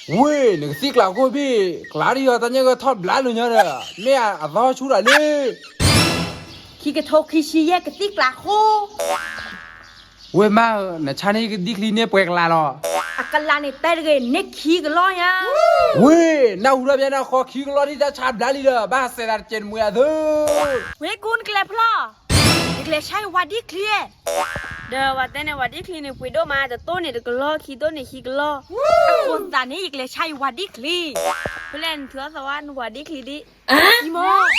ဝ့ၢ် နကသံၣ်ကျးခိၣ်ဘ့ၣ်, ကျးဒံးယီၤ တၢ်ညၣ်ဂၢၢ်ထီၣ်ဘျါလိာ်ညီဒီး, မ့ၢ်အသီဆူၣ်တၢ်လံ. ခံကထိခံဆံယဲၢ် ကသံၣ်ကျးခိၣ်. ဝ့ၢ်မါဧၢ, နဆါန့ၢ်ဒံၣ်ချံန့ၢ်ပှဲၤကလးလီၤ. အကလးန့ၣ်တဲတဂ့ၤ, န့ၢ်ခံကလီၢ်ညါ. ဝ့ၢ် နၢ်ဟူထီၣ်ဘၣ်နဃီ ခံကလီၢ်ဒံး တၢ်ဆါဘျါလံဒီး ဘၣ်စဲးသးတကဲးတမှံၤအသၢ. ဝ့ၢ်ကူ နကလဲၤဖျီၣ်, ယကလဲၤဆါယဝၤဒံၣ်ချံ. ဒီးဝၤတဲန့ၣ် ဝၤဒံၣ်ချံန့ၣ် ပှ့ၤဒိၣ်မး, တတိၢ်န့ၣ်တကလီၢ်, ခံတိၢ်န့ၣ်ခံကလီၢ်. အဃိသတးန့ၣ် ယကလဲၤဆါယဝၤဒံၣ်ချံ. ဖဲလဲၣ်နထုးအီၣ်သးဝါနဝၤဒံၣ်ချံဒံး. အံၤမ့ၢ်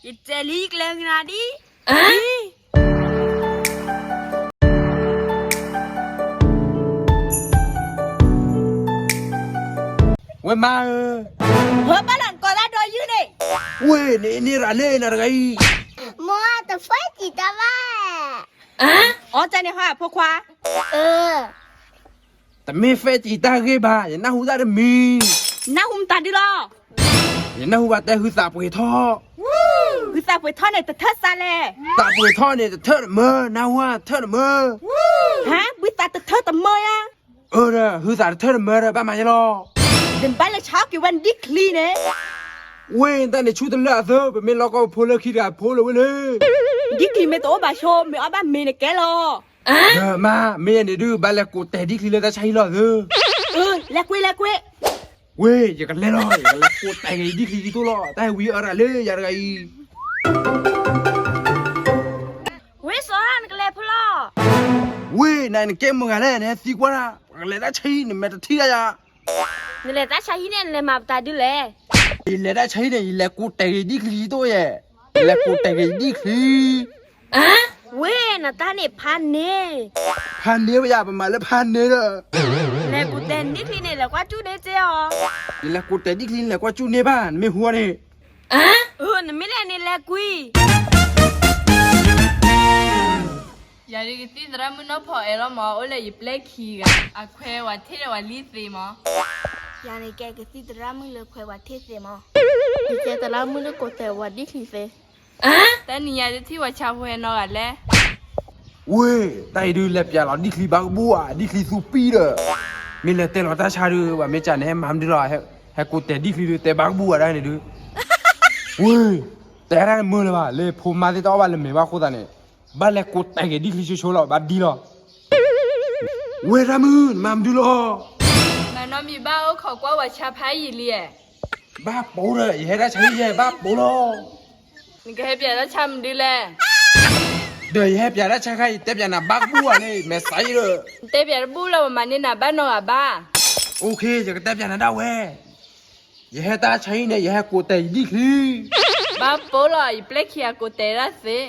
ယတဲလံ ယကလဲၤဂ့ၤနၤဒံး. ဝ့ၢ်မါဧၢ, ပၢ်လီၤနကိးတၢ်ဒီးယုၢ်န့ၣ်. ဝ့ၢ် နအ့န့ၢ်ရၤလၢနၤတဂၤအံၤ, မိၢ်တဖဲကံၤတၢ်ဘၣ်. အီၣ်တၢ်န့ၣ်ဟီအဖိခွါ. တမ့ၢ်ဖဲကံၤတၢ်ဂ့ၢ်ဘၣ်, ယနၢ်ဟူတၢ်တမံၤ. နၢ်ဟူမတၤဒုလီၤ. ယနၢ်ဟူဘၣ်တဲဟုသးပှ့ၤထီၣ်. ဟုသးပှ့ၤထီၣ်န့ၣ် တထၢၣ်စးလဲၣ်. သးပှ့ၤထီၣ်န့ၣ် တထၢၣ်တမၢ, နၢ်ဟူဧါ, တထၢၣ်တမၢ. ဟါ, ဘုသးတထၢၣ်တမၢယါ. အၢဒီး ဟုသးတထၢၣ်တမၢဒီး ဘၣ်မၤယဲလီၤ. ဒီးနဘၣ်လဲၤဆါက့ၤဝဲနဒံၣ်ချံန့ၣ်. ဝ့ၢ် တၢ်န့ၣ်ဆူၣ်တလၢအသၢ, ပမ့ၢ်လီၢ်ကီၢ်ပဖိလၢခံတဂၤဖိလၢဝ့ၢ်လၢ ဒံၣ်ချံမ့ၢ်တအိၣ်ဘၣ်ဆိ, မ့ၢ်အီၣ်ဘၣ်မ့ၤန့ၣ်ကဲလီၤ. ဒီးမါ, မ့ၢ်ယဲန့ၣ်ဒုး ဘၣ်လဲၤကိးတဲာ်ဒံၣ်ချံလၢတၢ်ဆါဟံၣ်လီၤသၢ. လဲၤကွ့ၢ် လဲၤကွ့ၢ်. ဝ့ၢ် ယကလဲၤလီၤ, ယကလဲၤကိးတဲာ်က့ၤဒံၣ်ချံဒံးသိးလီၤ, တၢ်ဟဲဝံၤအၢရၤလၢယၤတဂၤအံၤ. ဝ့ၢ်စီၤ နကလဲၤဖဲလဲၣ်. ဝ့ၢ် နၤနကဲမုာ်ဂၤလဲၣ်, နဟဲသံကွၢ်တၢ်, ပကလဲၤတၢ်ဆါဟံၣ် နမဲာ်တထံၣ်တၢ်ယၤ. နလဲၤတၢ်ဆါဟံၣ်န့ၣ် နလဲၤမၤပတၤဒုလဲၣ်. ယလဲၤတၢ်ဆါဟံၣ်န့ၣ် ယလဲၤကိးတဲာ်က့ၤဒံၣ်ချံဒံးသိးယဲ, ယလဲၤကိးတဲာ်က့ၤဒံၣ်ချံ. ဝ့ၢ် နတၢ်န့ၣ်ဖးန့ၢ်. ဖးန့ၢ်ဝဲယၤ, ပမၤလၢဖးန့ၢ်ဒီး. လဲၤကိးတဲာ်ဒံၣ်ချံန့ၣ် လဲၤကွၢ်ကၠူၣ်န့ၢ်စ့ၢ်အီၤ. ယလဲၤကိးတဲာ်ဒံၣ်ချံ လဲၤကွၢ်ကၠူၣ်န့ၢ်ဘၣ်, နမ့ၢ်ဟူန့ၣ်. အၢ နမ့ၢ်လဲၤန့ၣ် လဲၤကွံာ်. ယၤဒုးကသံၣ်သရၣ်မုၣ်နီၢ်ဖီအဲၣ်လီၤမး, အိၣ်လၢယပျဲၢ်ခံဂၤ, အခွဲးဝၤထ့ၣ်ဒီးဝၤလံသ့မး. ယၤန့ၣ်ကဲကသံၣ်သရၣ်မုၣ်လၢခွဲးဝၤထ့ၣ်သ့မး. ယကဲသရၣ်မုၣ်လၢကိးတဲာ်ဝၤဒံၣ်ချံသ့. တနံၤညါတထံၣ်ဝၤဆါဖိဟဲနီတဂၤလဲၣ်. ဝ့ၢ် တၢ်အံၤဒုး လဲၤပျးလီၤဒံၣ်ချံဘၣ်ကဘူၣ်ဧါ, ဒံၣ်ချံသူပံဒီး. မ့ၢ်လဲၤတဲလီၤတၢ်ဆါဒုး ပှၤမ့ၢ်စံးန့ၣ် ဟဲမၤမနုၤလီၤ, ဟဲကိးတဲာ်ဒံၣ်ချံဒုး တဲဘၣ်ကဘူၣ်ဧါဒၣ်န့ၣ်ဒုး. ဝ့ၢ် တဲဒၣ်တမုာ်လၢၤဘၣ်, လၢဖိမါသ့ၣ်တအီၣ်ဘၣ်လၢမဲာ်ဘၣ်အဃိသတးန့ၣ်, ဘၣ်လဲၤကိးတဲာ်က့ၤဒံၣ်ချံဆိဆိလီၤ, ဘၣ်ဒံလီၤ. ဝ့ၢ် တၢ်မုၣ် နမၤမနုၤလီၤ. မၤနီတမံၤဘၣ်, အိၣ်ခိးကွၢ်ဝၤဆါဖးယံာ်လံဧါ. ဘၣ်ပိာ်ဒီး ယဟဲတၢ်ဆါဟံၣ်ယဲ ဘၣ်ပိာ်လီၤ. နကဟဲပျးတၢ်ဆါမနုၤလဲၣ်. ဒီးယဟဲပျးတၢ်ဆါခါ ယတဲပျးနၤဘၣ်ကဘူၣ်ဧါန့ၣ် မဲာ်သးအံၤဒီး. နတဲပျးတဘူၣ်လီၤ, ပမၤန့ၢ်နၤဘၣ်နီတဂၤဘၣ်. အိၣ်ခ့, ယကတဲပျးနၤဒၣ်ဝဲ. ယဟဲတၢ်ဆါဟံၣ်န့ၣ် ယဟဲကိးတဲာ်ယဒံၣ်ချံ. ဘၣ်ပိာ်လီၤ, ယပျဲၢ်ခံဂၤကိးတဲာ်ဒၣ်သ့.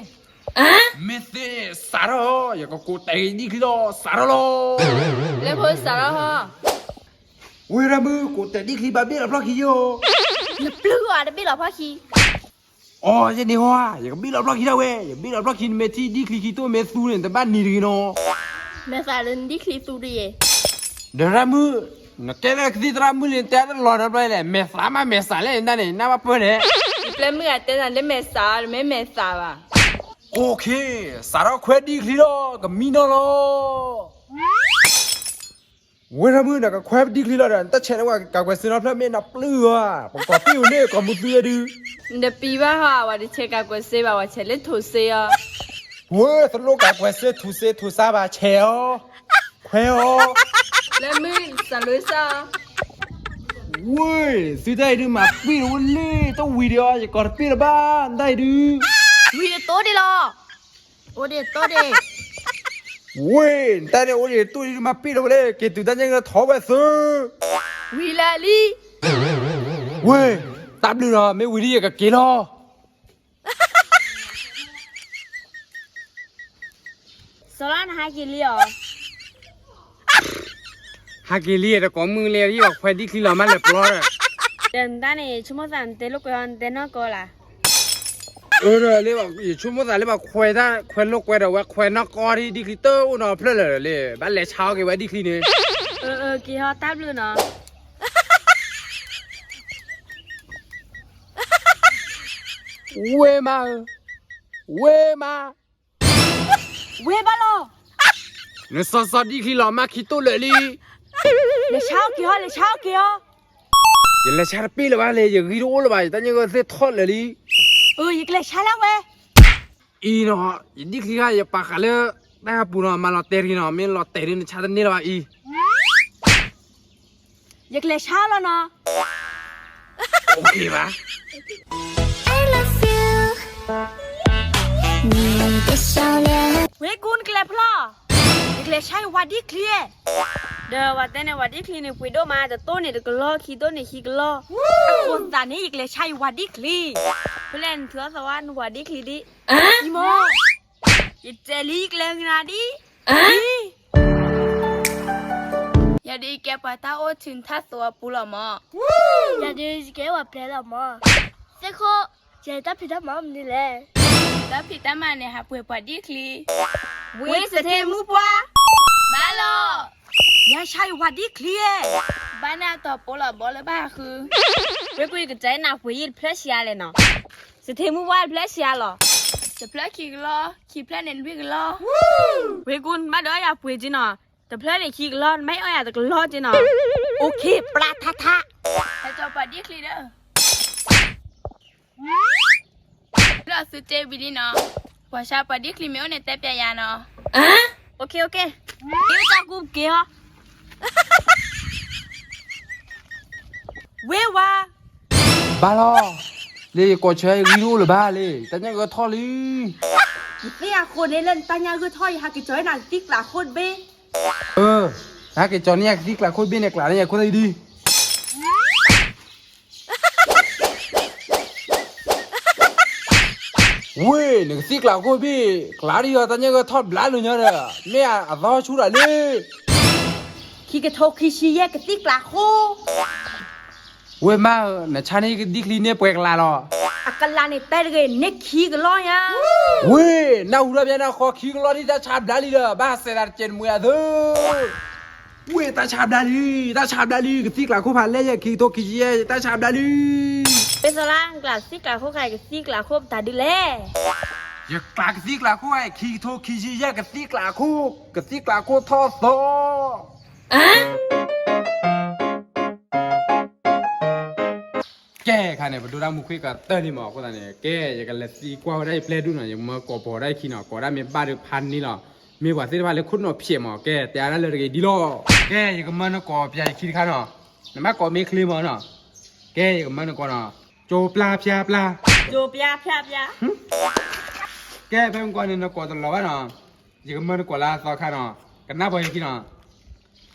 မ့ၢ်သ့န့ၣ် စးထီၣ်, ယကကိးတဲာ်ယဒံၣ်ချံလီၤ, စးထီၣ်လီၤ. လၢဖိစးထီၣ်ဟီ. ဝ့ၢ် တၢ်မုၣ် ကိးတဲာ်ဒံၣ်ချံ ဘၣ်ဘ့ၣ်လီၤဖျီၣ်ခံယိာ်. နပျုၢ်အီၤတဘ့ၣ်လီၤဖျီၣ်ခံ. အိ ယန့ၣ်ဟီ, ယကဘ့ၣ်လီၤဖျီၣ်ခံဒၣ်ဝဲ, ယဘ့ၣ်လီၤဖျီၣ်ခံ နမ့ၢ်ထံၣ်ဒံၣ်ချံခံတိၢ်မ့ၢ်သူန့ၣ် တဘၣ်နံၤတဂ့ၤနီၤ. မဲာ်သးလၢနဒံၣ်ချံသူတယဲၢ်. ဒီးတၢ်မုၣ်, နကဲလၢကသံၣ်သရၣ်မုၣ်လံ နတဲတလီၤဒီးပျဲလဲၣ်, မဲာ်သးမးမဲာ်သးလဲၣ် နတၢ်န့ၣ် နၢ်ဘၣ်ပၢၢ်လဲၣ်. ယပျဲၢ်မုၣ်အတဲနၤလၢမဲာ်သး, တမ့ၢ်မဲာ်သးဘၣ်. အိၣ်ခ့, စးထီၣ်ခွဲဒံၣ်ချံလီၤ, ကမံနီၤလီၤ. ဝ့ၢ် တၢ်မုၣ် နကခွဲဒံၣ်ချံလီၤဒီး နတၢ်ဆဲးန့ၣ် ပှၤကကွဲးစ့နီတဖျၢၣ် မ့ၢ်နပျုၢ်ဧါ, ပကီၢ်ပ့ၢ်ဝဲန့ၣ် ကီၢ်မုၢ်သုဝဲဒုး. နတပံၤဘၣ်ဟီ, ဝဲတဆဲးကကွဲးစ့ဘၣ်, ဝဲဆဲးလၢထိးစ့အီၤ. ဝ့ၢ် တလိၣ်ကကွဲးစ့ထိးစ့ထိးစါဘၣ်, ဆဲးအီၤ, ခွဲးအီၤ. လၢမုၢ်စးလိစၢ်. ဝ့ၢ် သုတၢ်အံၤဒုး မၤပ့ၢ်တဝဲလံ, တဝံၤဒံးအီၤ ယကီၢ်တပ့ၢ်လၢၤဘၣ် နတၢ်အံၤဒုး. ဝံၤတတိၢ်ဒံးလီၤ. အိၣ်ဒံးတိၢ်ဒံး. ဝ့ၢ် နတၢ်န့ၣ်အိၣ်ဒံးတိၢ်ဒံး မၤပ့ၢ်တဝဲလံ, က့ၤတုၤတၢ်ညၣ်ဂၢၢ်ထီၣ်ဝဲသၢ. ဝံၤလၢလံ. ဝ့ၢ် တၢ်ဘျုးလီၤ, မ့ၢ်ဝံၤဒံးယကက့ၤလီၤ. စီၤလါ နဟးက့ၤလံဧါ. ဟးက့ၤလံ, တကိးမုၢ်လံ, ယဘၣ်ခွဲဒံၣ်ချံလီၤမးလဲၤပျီဒီး. ဒီးနတၢ်န့ၣ် ယဆိကမိၣ်သးနတဲလိာ်ကွဲအီၤ နတဲနီၢ်ကီၢ်လၢ်. အၢ ဒီးလၢ ယဆိကမိၣ်သးလၢဘၣ်ခွဲတၢ် ခွဲလိာ်ကွဲဒီး ဝဲခွဲနီၢ်ကီၢ်ဒံး ဒံၣ်ချံတအိၣ်နီတဖျၢၣ်လၢၤလံ, ဘၣ်လဲၤဆါအီၣ်က့ၤဝဲဒံၣ်ချံန့ၣ်. အၢ အၢ က့ၤဟီ တၢ်ဘျုးနီၤ. ဝ့ၢ်မါဧၢ, ဝ့ၢ်မါ. ဝ့ၢ်ဘၣ်လီၤ. နစီစီဒံၣ်ချံလီၤမၢ်ခံတိၢ်လၢာ်လံ. လဲၤဆါအီၣ်က့ၤအီၤ, လဲၤဆါအီၣ်က့ၤအီၤ. ယလဲၤဆါတပ့ၢ်လၢၤဘၣ်လဲၣ်, ယဂံၢ်တအိၣ်လၢၤဘၣ်, ယတၢ်ညၣ်ဂၢၢ်သ့ၣ်ထီၣ်လၢာ်လံ. အၢ ယကလဲၤဆါလၢဝဲ အံၤနီၤ, ယဒ်ချံခါ ယပာ်ဃာ်လၢတၢ်ပူၤနီၤ, မၤလီၤတဲာ်တဂ့ၤနီၤ, မ့ၢ်လီၤတဲာ်ဒ်နဆါတန့ၢ်လၢၤဘၣ်အံၤ. ယကလဲၤဆါလီၤနီၤ. အိၣ်ခ့ဘၣ်. ဝ့ၢ်ကူ နကလဲၤဖျီၣ်, ယကလဲၤဆါယဝၤဒ်ချံ, ဒီးဝၤတဲန့ၣ် ဝၤဒ်ချံန့ၣ် ပှ့ၤဒိၣ်မး, တတိၢ်န့ၣ်တကလီ, ခံတိၢ်န့ၣ်ခံကလီ, အဃိသတးန့ၣ် ယကလဲၤဆါယဝၤဒ်ချံ. ဖဲလဲၣ်နထုးအီၣ်သးဝဲ နဝၤဒ်ချံဒ်, အံၤမ့ၢ် ယတဲလံ ယကလဲၤဂနၤဒ်, ယၤဒ်ယကဲပှၤတၢ်အိၣ်ထုးထါသိးအပူၤလီၤမး, ယၤဒ်ယကဲပှၤပျဲလီၤမး, သ့ၣ်ခိၣ်, ယတၢ်ဖံးတၢ်မၤမနုၤလဲၣ်, တၢ်ဖံးတၢ်မၤန့ၣ် ဟးပှ့ၤပှၤဒ်ချံ, ဝ့ၢ်သထ့မူပှၢ်, ဘၣ်လီၤ, ယၤဆါယဝၤဒ်ချံဧါ, ဘၣ်န့ၣ်အတီၤပိလီၤဘီလၢဘၣ်ဟးဃု, ဝ့ၢ်ကူ ယကတဲနၤပှ့ၤယံာ်တဖျၢၣ်ဆံးအါလဲၣ်နီၤ, သထ့မူပှၢ်တဖျၢၣ်ဆံးအါလီၤ, တဖျၢၣ်ခံကလီ, ခံဖျၢၣ်န့ၣ်လွံၢ်ကလီ, ဝ့ၢ်ကူ နဘၣ်ဒိးယၤပှ့ၤက့နီၤ, တဖျၢၣ်န့ၣ်ခံကလီ, နဘၣ်အီၣ်ယၤတကလီက့နီၤ, အိၣ်ခ့ ပျၢ်ထါထါ, ဟဲကၠီပှၤဒ်ချံဒီး လၢသုတဲဝံၤလံနီၤ, ပှၤဆါပှၤဒ်ချံမ့ၢ်အိၣ်န့ၣ် တဲပျဲယၤနီၤ, အိၣ်ခ့ အိၣ်ခ့, က့တၢ်ကူက့ၤဟီ, ဝ့ၢ်ဝါ ဘၣ်လီၤ, လၢယကိးဆၢယဂံၢ်တအိၣ်လၢၤဘၣ်လံ, တၢ်ညၣ်ဂၢၢ်ထီၣ်လံ, ယသ့ၣ်အဃိန့ၣ် လၢနတၢ်ညၣ်ဂၢၢ်ထီၣ် ယဟးက့ၤကၠီၤနၤကသံၣ်ကျးခိၣ်တဘ့ၣ်, အၢ, နဟးက့ၤကၠီၤန့ၢ်ယၤကသံၣ်ကျးခိၣ်တဘ့ၣ်န့ၣ် ကျးန့ၢ်ယၤခိၣ်သၣ်ဒံး ဝ့ၢ် နကသံၣ်ကျးခိၣ်ဘ့ၣ် ကျးဒံးအီၤ တၢ်ညၣ်ဂၢၢ်ထီၣ်ဘျါလိာ်ညီဒီး မ့ၢ်အသီဆူၣ်ဒၣ်လံ, ခံကထိခံဆံယဲၢ်ကသံၣ်ကျးခိၣ်, ဝ့ၢ်မါဧၢ, နဆါန့ၢ်ကသံၣ်ချံန့ၢ်ပှဲၤကလးလီၤ, အကလးန့ၣ်တဲတဂ့ၤ န့ၢ်ခံကလီၢ်ညါ, ဝ့ၢ် နၢ်ဟူထီၣ်ဖဲနဃီခံကလီၢ်ဒံး တၢ်ဆါဘျါလံဒီး ဘၣ်စဲးသးတကဲးတမှဲၤအသၢ ဝ့ၢ် တၢ်ဆါဘျါလံ, တၢ်ဆါဘျါလံ, ကသံၣ်ကျးခိၣ်ဖးလဲၢ်ယဲၢ် ခံကထိခံဆံယဲၢ် တၢ်ဆါဘျါလံ, ပသလါ နကျးကသံၣ်ကျးခိၣ်ခါ ကသံၣ်ကျးခိၣ်ပတၢ်ဒုးလဲၣ်, ယကျးကသံၣ်ကျးခိၣ် ခံကထိခံဆံယဲၢ် ကသံၣ်ကျးခိၣ်, ကသံၣ်ကျးခိၣ်ထီၣ်သီ ကဲခါန့ၣ် ပဒိတၢ်မူခွံကတၢၢ်လံမး အဃိသတးန့ၣ် ကဲ ယကလဲၤသံကွၢ်ဝဲဒၣ်ယပျဲၢ်ဒူၣ်နီၤ, ယမၢကိးပိာ်ဝဲဒၣ်ယခံနီၤ, ကိးဒၣ်မ့ၢ်ဘၣ်ဒီးဖးန့ၢ်လီၤ, မ့ၢ်ပှၤသ့ၣ်တဖၣ်လၢခိၣ်နီၣ်ဖျဲးမး, ကဲ တဲအါဒၣ်လၢတဂ့ၤဒ်လီၤ, ကဲ ယကမၢနကိးပျးယခံတခါနီၤ, နဘၣ်ကိးမ့ၢ်ချ့မးနီၤ, ကဲ ယကမၢနကိးနီၤ, ကၠိပျါဖျါပျါ, ကၠိပျါဖျါပျါ, ကဲ ဖဲမ့ၢ်ကိးန့ၣ် နကိးတလီၤဘၣ်နီၤ, ယကမၢနကိးလၢအသီခါနီၤ, ကနၣ်ပှၤယခံနီၤ တၢ်ဘျၣ်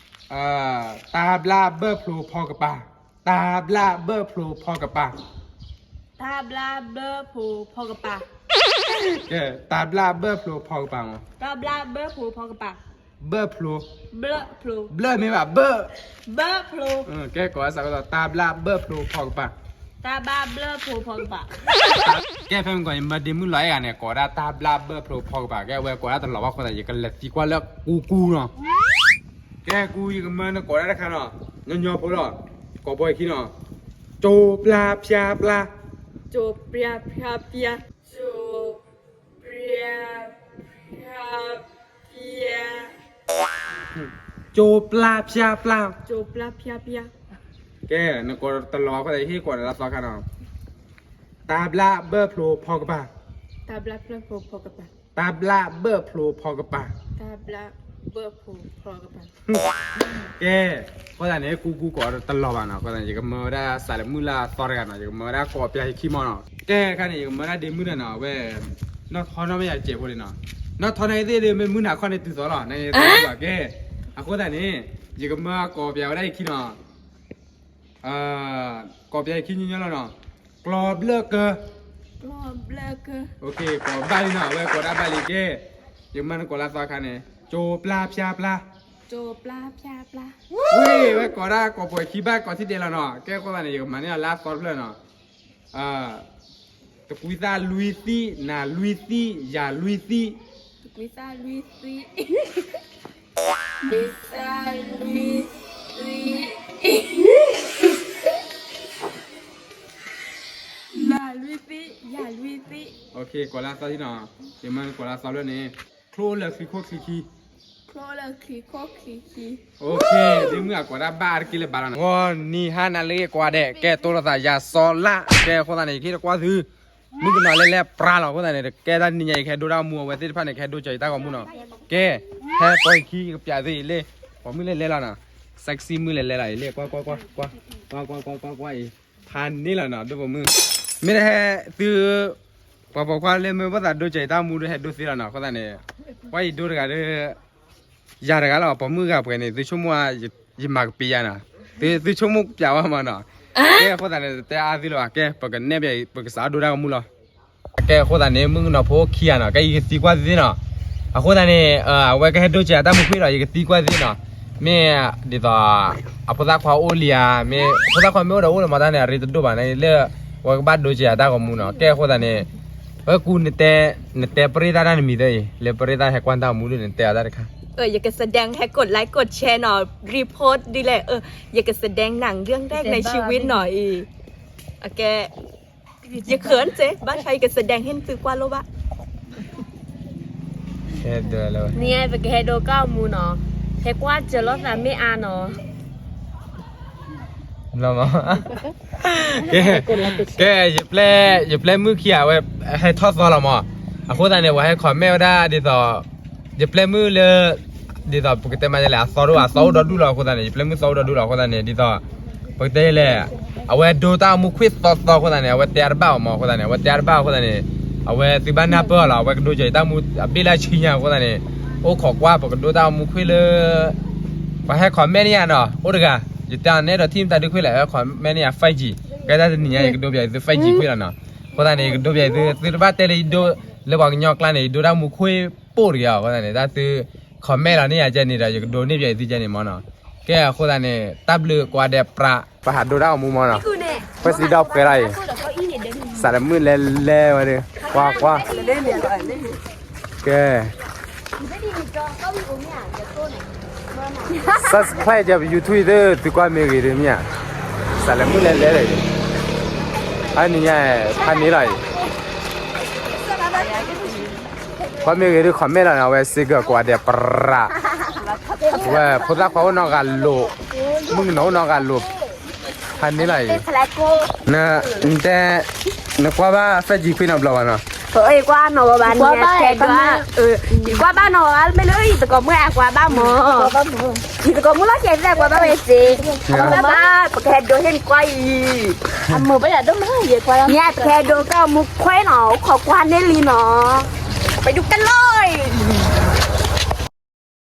ဘၢၣ်ဖျိဖီကပၤ, တၢ်ဘျၣ်ဘၢၣ်ဖျိဖီကပၤ, တၢ်ဘျၣ်ဘၢၣ်ဖျိဖီကပၤ, ကဲ တၢ်ဘျၣ်ဘၢၣ်ဖျိဖီကပၤမး, တၢ်ဘျၣ်ဘၢၣ်ဖျိဖီကပၤ, ဘၢၣ်ဖျိ, ဘျၢၣ်မ့ၢ်ဘၣ်ဘၢၣ်, ဘၢၣ်ဖျိ, ကဲ ကိးအစးကတီၢ် တၢ်ဘျၣ်ဘၢၣ်ဖျိဖီကပၤ, တၢ်ဘျၣ်ဘၢၣ်ဖျိဖီကပၤ, ကဲ ဖဲမ့ၢ်ကိး ယမၢဒ့မုၣ်လီၤအဲၣ်ဂၤန့ၣ် ကိးဒၣ်တၢ်ဘျၣ်ဘၢၣ်ဖျိဖီကပၤ, ကဲ အဝဲကိးဒၣ်တလီၤဘၣ်အဃိသတး ယကလဲၤသံကွၢ်လၢကူကူနီၤ ကဲ ကူ ယကမၢနကိးဒၣ်တခါနီၤ, ညီညီဖိလီၤ, ကိးပှၤယခံနီၤ, ကၠိပျါဖျါပျါ, ကၠိပျါဖျါပျါ, ကၠိပျါဖျါပျါ, ကၠိပျါဖျါပျါ, ကၠိပျါဖျါပျါ, ကဲ နကိးတလီၤအဃိသတး ဟ့ၣ်ကိးဒီးလၢသီခါနီၤ, တၢ်ဘျၣ်ဘၢၣ်ဖျိဖီကပၤ, တၢ်ဘျၣ်ဘၢၣ်ဖျိဖီကပၤ, တၢ်ဘျၣ်ဘၢၣ်ဖျိဖီကပၤ, တၢ်ဘျၣ်ဘၢၣ်ဖျိဖီကပၤ, ကဲ အဃိသတးန့ၣ် ကူကူကိးတလီၤဘၣ်နီၤ, အဃိသတးန့ၣ် ယကမၢဝဲဒၣ်စးလၢမုၢ်လၢအသီတဂၤနီၤ, ယကမၢဝဲဒၣ်ကိးပျးယခံမးနီၤ, ကဲ ခါန့ၣ် ယကမၢဒၣ်ဒ့မုၣ်ဒီးနီၤ, အဝဲ နီၢ်ထီနီၢ်မ့ၢ်ယၤတစဲးဖိလံနီၤ, နီၢ်ထီန့ၣ်သ့ၣ်ဒီး မ့ၢ်မုၢ်နၤခီန့ၣ်တုၤသိးလီၤ, နကဲ အဃိသတးန့ၣ် ယကမၢကိးပျးဝဲဒၣ်ယခံနီၤ ကိးပျးယခံညီညီလီၤနီၤ, ကျီဘျၢၣ်ကၢ, ကျီဘျၢၣ်ကၢ, ကိးဘၣ်လံနီၤ, အဝဲကိးဒၣ်ဘၣ်လံကဲ, ယကမၢနကိးလၢသီခါန့ၣ် ကၠိပျါဖျါပျါ, ကၠိပျါဖျါပျါ, ဝ့ၢ် ဝဲကိးဒၣ်ကိးပှၤခံဘၣ်ကိးထံၣ်ဒဲးလီၤနီၤ, ကဲအဃိသတးန့ၣ် ယကမၤန့ၢ်အီၤလၢအသီတဖျၢၣ်နီၤ တကွံသၣ်လွံၢ်သံၣ်, နၤလွံၢ်သံၣ်, ယၤလွံၢ်သံၣ်, တကွံသၣ်လွံၢ်သံၣ်, တကွံသၣ်လွံၢ်သံၣ်, နၤလွံၢ်သံၣ်, ယၤလွံၢ်သံၣ်, ကိးလၢအသီထံနီၤ, ယမၢနကိးလၢအသီဖျၢၣ်န့ၣ်, ချိၣ်လၢချံခိၣ်ချံခံ, ချိၣ်လၢ ဒ်မုၢ်အကွၢ်တၢ်ဘၣ်အါတက့ၢ်လၢၤဘၣ်လီၤနီၤ, ဂီၤနံၤဟါနၤလၢကွၢ်ဒဲး ကဲတိၢ်လိာ်သးယၤစီၤလါ, ကဲအဃိသတးန့ၣ် ယကဟ့ၣ်တကွၢ်သု မုၣ်ကနီၤလဲၤလဲၤပြါလီၤ, အဃိသတးန့ၣ် ကဲတၢ်နံၤညါအံၤ ကဟဲဒိတၢ်မူ အဝဲသ့ၣ်တဖၣ်န့ၣ် ကဟဲဒိစၢၤယတၢ်ဂီၤမူနီၤ, ကဲ, ဟဲပိာ်ယခံ ကပျးသုအံၤလၢ ပိာ်မုၣ်လဲၤလဲၤလီၤနီၤ, sexy မုၣ်လဲၤလဲၤလီၤအံၤလၢ ကွၢ်ကွၢ်ကွၢ်ကွၢ်, ကွၢ်ကွၢ်ကွၢ်ကွၢ်ကွၢ်အံၤ, ဖးန့ၢ်လီၤနီၤ ဒိၣ်ပိာ်မုၣ်, မ့ၢ်တဟဲသု ပှၤပိာ်ခွါလၢမ့ၢ်ဘၣ်သးဒိစၢၤယတၢ်မူဒီးဟဲဒိသ့လီၤနီၤ, အဃိသတးန့ၣ် ကွၢ်ယဒိတဂၤဒီး ယၤတဂၤလီၤ, ပိာ်မုၣ်ဂၤပှဲၤန့ၣ် သုဆိကမိၣ် ယမၤကပ့ၤယၤနီၤ, သုဆိကမိၣ်ပျးဝဲမးနီၤ, ကဲအဃိသတးန့ၣ် တတဲအါသုလၢၤဘၣ်, ကဲ ပကနဲၣ်ပျး ပကစးဒိတၢ်ဂီၤမူလီၤ. ကဲအဃိသတးန့ၣ် မုၣ်ကနီၤဖိခံဂၤနီၤ, ကဲယကသံကွၢ်သ့နီၤ, အဃိသတးန့ၣ် အဝဲကဟဲဒိစၢၤအတၢ်မူခွံလီၤ, ယကသံကွၢ်သ့နီၤ, မ့ၢ်ဒ်သိး အဖိသၣ်ခွါအိၣ်လံဧါ, မ့ၢ်အဖိသၣ်ခွါမ့ၢ်အိၣ်ဒီးအိၣ်လၢၤမးတၢ်န့ၣ် အရ့တဒိၣ်ဘၣ်န့ၣ်လၢ အဝဲကဘၣ်ဒိစၢၤအတၢ်ဂီၤမူနီၤ, ကဲအဃိသတးန့ၣ် ဝဲကူနတဲ နတဲပရ့သၣ်တၢ်နမံၤသ့အံၤ လၢပရ့သၣ်ဟဲကွၢ်တၢ်ဂီၤမူဒ်န့ၣ် နတဲအီၤတၢ်တခါ เออ อยากจะแสดงให้กดไลค์กดแชร์หน่อย รีโพสต์ดีแหละ เออ อยากจะแสดงหนังเรื่องแรกในชีวิตหน่อย โอเค อย่าเขินเจ๊ บ้านไทย อยากจะแสดงให้ตื่นกว่าโลกบ้า နံၤညါပကဟဲဒိကၢ်မူနီၤ, ဟဲကွၢ်စၢၤလိာ်သးမ့ၢ်အါနီၤ, ကဲ ကဲ ယပျဲမုၣ်ခံဂၤဝဲ ဟဲထီၣ်သီလီၤမး, အဃိသတးန့ၣ် ပှၤဟဲ comment ဝဲဒၣ်ဒ်သိး ယပျဲမုၣ်လၢ ဒ်သိးပကတဲမးလဲၣ် အသီတအိၣ် အသီအိၣ်ဒီဒူၣ်လီၤအဃိသတးန့ၣ် ယပျဲမုၣ်သီအိၣ်ဒီဒူၣ်လီၤအဃိသတးန့ၣ် ဒ်သိး ပကတဲလဲၣ် အဝဲဒိတၢ်ဂီၤမူခွံသီသီအဃိသတးန့ၣ် အဝဲတဲအါတဘၣ်အီၤမးအဃိသတးန့ၣ် အဝဲတဲအါတဘၣ်အဃိသတးန့ၣ် အဝဲသုဘၣ်နၢ်ပၢၢ်အီၤလီၤ အဝဲကဒိစၢၤယတၢ်မူအဘ့ၣ်လၢအဆံညါအဃိသတးန့ၣ် အိၣ်ခိးကွၢ် ပကဒိတၢ်ဂီၤမူခွံလၢ ပှၤဟဲ comment န့ၢ်ယၤနီၤ အိၣ်တဂၤ ယတဲအီၤနဲဒိးထံၣ်တၢ်ဒုးခွံလၢ comment န့ၢ်ယၤ five G ကဲတၢ်တနံၤညါ ယကဒိပျးသု five G ခွံလီၤနီၤ အဃိသတးန့ၣ် ယကဒိပျးသု သုတဘၣ်တဲလၢယဒိ လၢပှၤကညီကျါန့ၣ် ယဒိတၢ်ဂီၤမူခွံပိၢ်တဂ့ၤအီၤ အဃိသတးန့ၣ် တၢ်သု comment လီၤန့ၢ်ယၤကဲန့ၣ်ဒီး ယကဒိန့ၢ်ပျးသုကဲန့ၣ်မးနီၤ ကဲအဃိသတးန့ၣ် တၢ်ဘျုးကိးဂၤဒဲးပြး ပဟးဒိတၢ်ဂီၤမူမးနီၤ ဖဲစံးဒီးပှဲၤလီၤအံၤ စးလၢမုၢ်လဲၤလဲၤဝဲဒီး ကွၢ်ကွၢ် ကဲ subscribe ယ YouTube သု သုကွၢ်မ့ၢ်ဂ့ၤဒ်မ့ၢ်ဧါ စးလၢမုၢ်လဲၤလဲၤလီၤအံၤ အနံၤညါ ဖးန့ၢ်လီၤအံၤ ကွၢ်မ့ၢ်ဂ့ၤဒ် comment လီၤနီၤ အဝဲစ့ကၢၤကိးဂၤဒဲးပြး ဝဲဖိသၣ်ခွါအိၣ်နီတဂၤလိၤ မုၣ်ကနီၤအိၣ်နီတဂၤလိၤ ဖးန့ၢ်လီၤအံၤ နတဲ နကွၢ်ဘၣ် five G ခွံနီတဘျီဘၣ်နီၤ ယကွၢ်နီၢ်ဝဲဘၣ်န့ၣ် ယကွၢ်ဘၣ်နီၢ်ဝဲမ့ၢ်လၢယသကိးမုၣ်အကွၢ်ဘၣ်မး ယသကိးမုၣ်လီၢ်ခံသ့ၣ်ကွၢ်ဘၣ်ဝဲစ့ ကွၢ်ဘၣ် ပကဟဲဒိဟ့ၣ်နကွၢ်အံၤ အမုၢ်ဘၣ်ယၤဒိၣ်မးယကွၢ် ညါပကဟဲဒိကၢ်မူခွဲနီၤ အိၣ်ခိးကွၢ်န့ၢ်လံနီၤ ပဒုးကလီၢ်အံၤ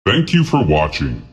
Thank you for watching.